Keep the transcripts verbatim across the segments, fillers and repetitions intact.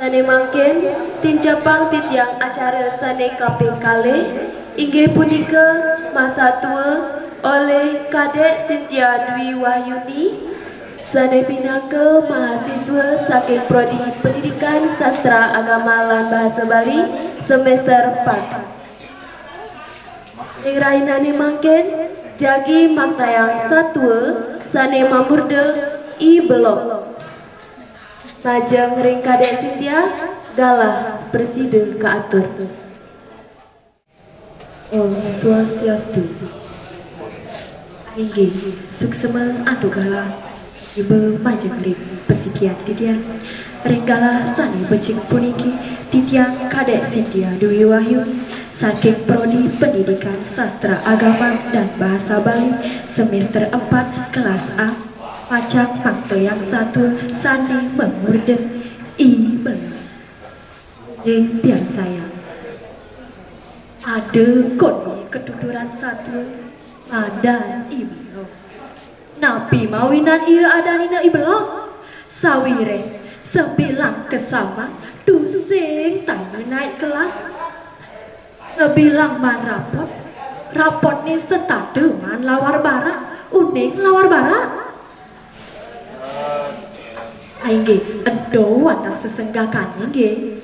Sané mangkin, tinjapang titiang acara sané kaping kalih, inggih punika masatua olih Kadék Cynthia Dwi Wahyuni, sané pinaka mahasiswa saking Prodi Pendidikan Sastra Agama lan Bahasa Bali semester empat. Ing rahinané mangkin, jagi maktayang satua sané mamurda I Belog. Majeng ring Kadék Cynthia, galah prasida kaatur. Om Swastiastu. Inggih, suksma antuk galah iba majeng ring pasikian titiang. Ring galah sané becik puniki, titiang Kadék Cynthia Dwi Wahyu saking Prodi Pendidikan Sastra Agama dan Bahasa Bali semester empat kelas A, pacang maktayang satua sané mamurda I Belog. Ring piarsayang. Ada koné katuturan satua madan I Belog. Napi mawinan ia adanina I Belog? Sawiréh sabilang kasaman tusing taina naik kelas. Sabilang maan rapot, rapotné setata maan lawar barak, uning lawar barak. Inggih, ento wantah sesenggakané nggih.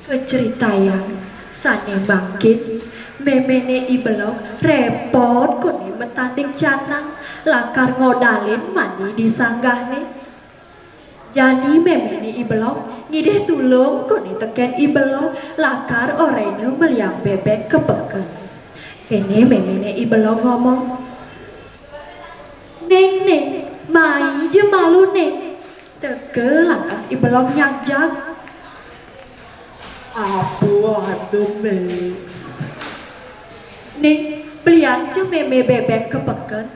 Kacritayang sané mangkin, méméné I Belog répot koné matanding canang, lakar ngodalin mandi di sanggahné. Jani méméné I Belog ngidih tulung koné tekén I Belog lakar orahina meliang bébék ka peken. Kéné méméné I Belog ngomong, "Ning, Ning, mai ja malu, Ning." Teka lantas I Belog nyagjag. "Apa ada, Mé?" "Ning, peliang ja mémé bébék ka peken.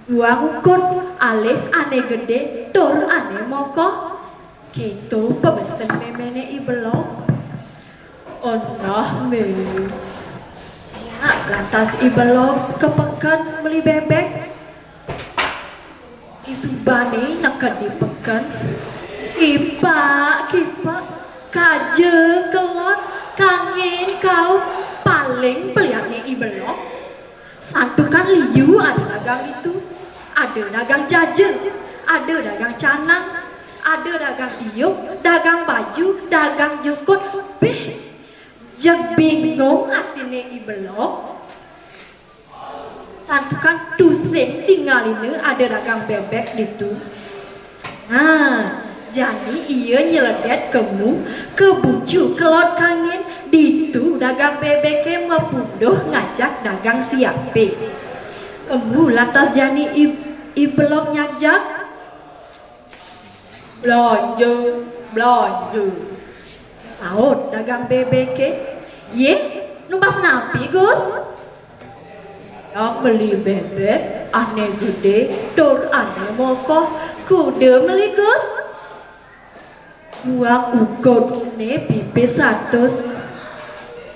Duang ukud, alih ané gedé, tur ané mokoh." Kéto pabesen méméné I Belog. "Oh nah, Mé." Nyak lantas I Belog ka peken meli bébék. Disubané neked di peken. Kipak-kipak, kaja kelod, kangin kauh, paling peliakné I Belog. Santukan liu ada dagang ditu. Ada dagang jaja, ada dagang canang, ada dagang tiup, dagang baju, dagang jukut, bih, jeg bingung atiné I Belog. Santukan tusing tingalina ada dagang bébék ditu. Nah, jani ia nyledét kemu ka bucu kelod kangin, ditu dagang bébéké mapunduh ngajak dagang siapé. Kemu lantas jani I, I Belog nyagjag. "Blanja, blanja," saut dagang bébéké. "Yé, numbas napi, Gus?" "Tiang meli bébék ané gedé tur ané mokoh." "Kuda meli, Gus?" "Duang ukud, né pipis satus."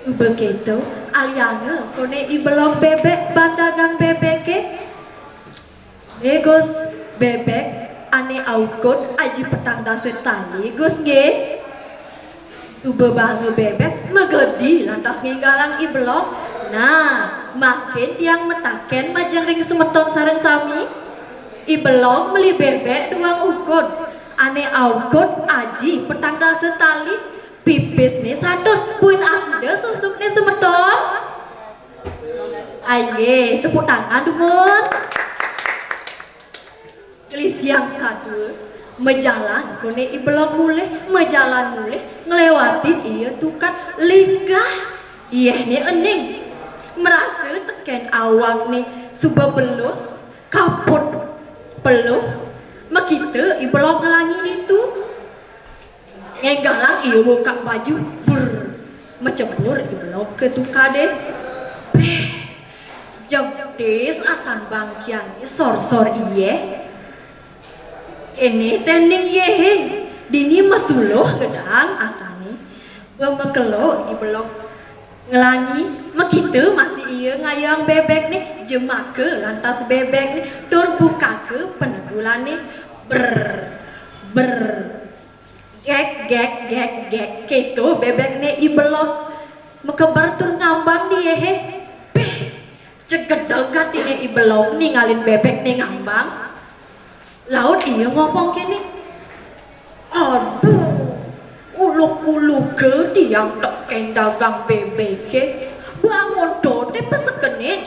Suba kéto, alianga koné I Belog bébék baan dagang bébéké. "Nggih, Gus, bébék ané aukud aji petang dasa tali, Gus, nggih." Suba baanga bébék, magedi lantas ngénggalang I Belog. Nah, mangkin tiang mataken majeng ring semeton sareng sami. I Belog meli bébék duang ukud, ané aukud aji petang dasa tali, pipisné satus, buin ada susukné semeton. Inggih, tepuk tangan dumun. Gelis siang satua, majalan koné I Belog mulih, majalan mulih, nglewatin ia tukad linggah. Yéhné ening, marasa tekén awakné suba belus, kaput peluh, Makita I Belog nglangi ditu. Ngénggalang ia mukak baju, ber, macebur I Belog ka tukadé. Béh, jebtis asan bangkiané sor-sor ia. Kéné tending ia, hé, dini masuluh gedang asané. Ba makelo I Belog nglangi, makita masih ia ngayang bébék né, jemaka lantas bébék né, tur bukaka penegulané. Ber, ber. Gék, gék, gék, gék, kéto bébék né I Belog makeber tur ngambang di ia, hé. Béh, cegedeg atiné I Belog ningalin bébék né ngambang. Laut ia ngomong kéné, "Aduh, uluk-uluka tiang tekén dagang bébéké. Ba amonto té pesekenin.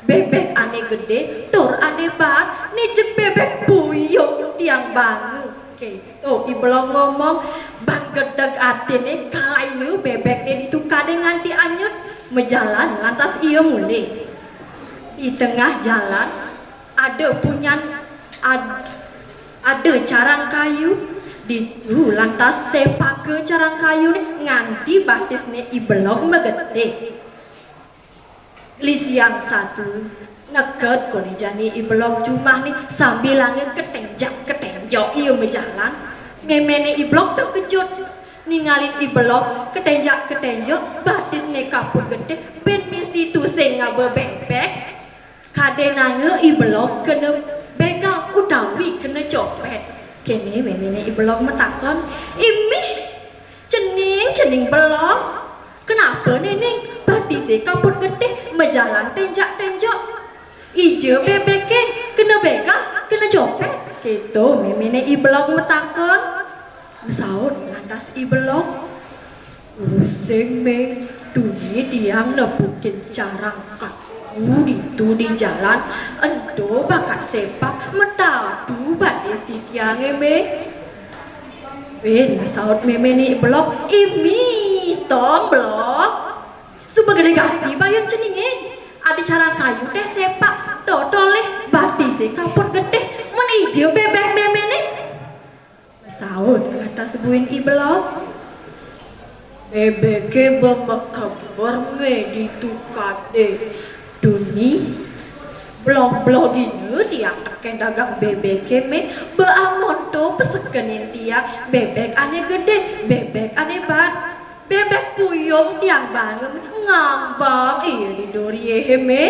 Bébék ané gedé, tur ané baat, né jeg bébék puyung tiang banga." Kéto I Belog ngomong, ban gedeg atiné kalaina bébék né di tukadé nganti anyut, majalan lantas ia mulih. Di tengah jalan, ada punyan, ad-, ada carang kayu, ditu lantas sepaka carang kayuné nganti batisné I Belog magetih. Glisiang satua, neked koné jani I Belog jumahné sambilanga ketenjak-ketenjok ia majalan. Méméné I Belog terkejut. Ningalin I Belog ketenjak-ketenjok, batisné kaput getih, buin misi tusing ngaba bébék. Kadénanga I Belog kena bégal utawi kena copét. Kéné méméné I Belog matakon, "Imih, cening, cening Belog. Kenapa né ning batisé kaput getih majalan tenjak-tenjok? Ija bébéké kena bégal, kena copét?" Kéto méméné I Belog matakon. Masaut lantas I Belog, "Tusing, Mé, duni tiang nepukin carang kayu ditu di jalan, ento bakat sepak matadu batis titiangé, Mé." Buin masaut méméné I Belog, "Imih tong, Belog. Suba gedé gati bayun ceningé. Ada carang kayu té sepak, to tolih batisé kaput getih, mén ija bébék méméné." Masaut lantas buin I Belog, "Bébéké ba makeber, Mé, ditu kadé. Duni belog-belogina tiang tekén dagang bébéké, Mé, ba amonto pesekenin tiang bébék ané gedé, bébék ané baat. Bébék puyung tiang banga, ngambang ia di duur ia, hé, Mé."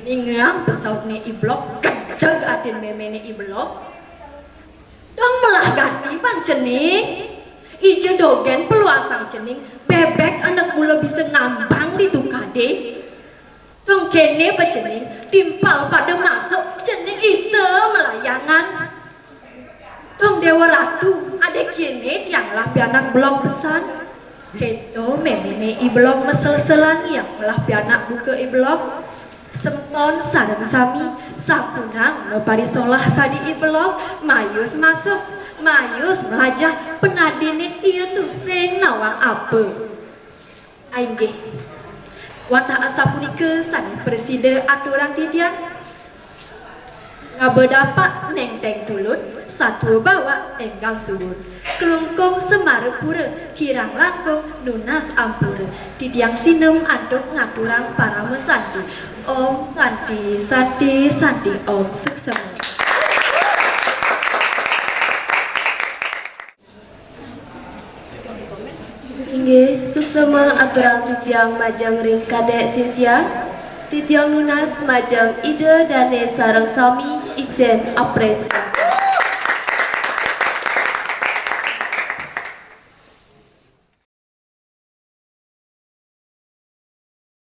Ningalin pasautné I Belog, gedeg atin méméné I Belog. "Dong melah gati pan cening. Ija dogén peluasang cening, bébék anak mula bisa ngambang ditu kadé. Dong kéné ba cening, timpal pada masuk, cening ita malayangan. Dong Déwa Ratu, adi kéné tiang ngelah pianak Belog pesan." Kéto méméné I Belog masel-selan ia ngelah pianak buka I Belog. Semeton sareng sami sampunang maparisolah kadi I Belog, mayus masuk, mayus melajah, panadiné ia tusing nawang apa. Inggih. Wantah asapunika sané prasida aturang titiang. Ngaba dapak néngténg tulud, satua bawak énggal subur. Klungkung Semarapura, kirang langkung nunas ampura. Titiang sinem antuk ngaturang parama santi. Om Santi, Santi, Santi, Om Suksema. Inggih, suksema aturang titiang majeng ring Kadék Sintia, titiang nunas majeng Ida Dané sareng sami, icén apresiasi.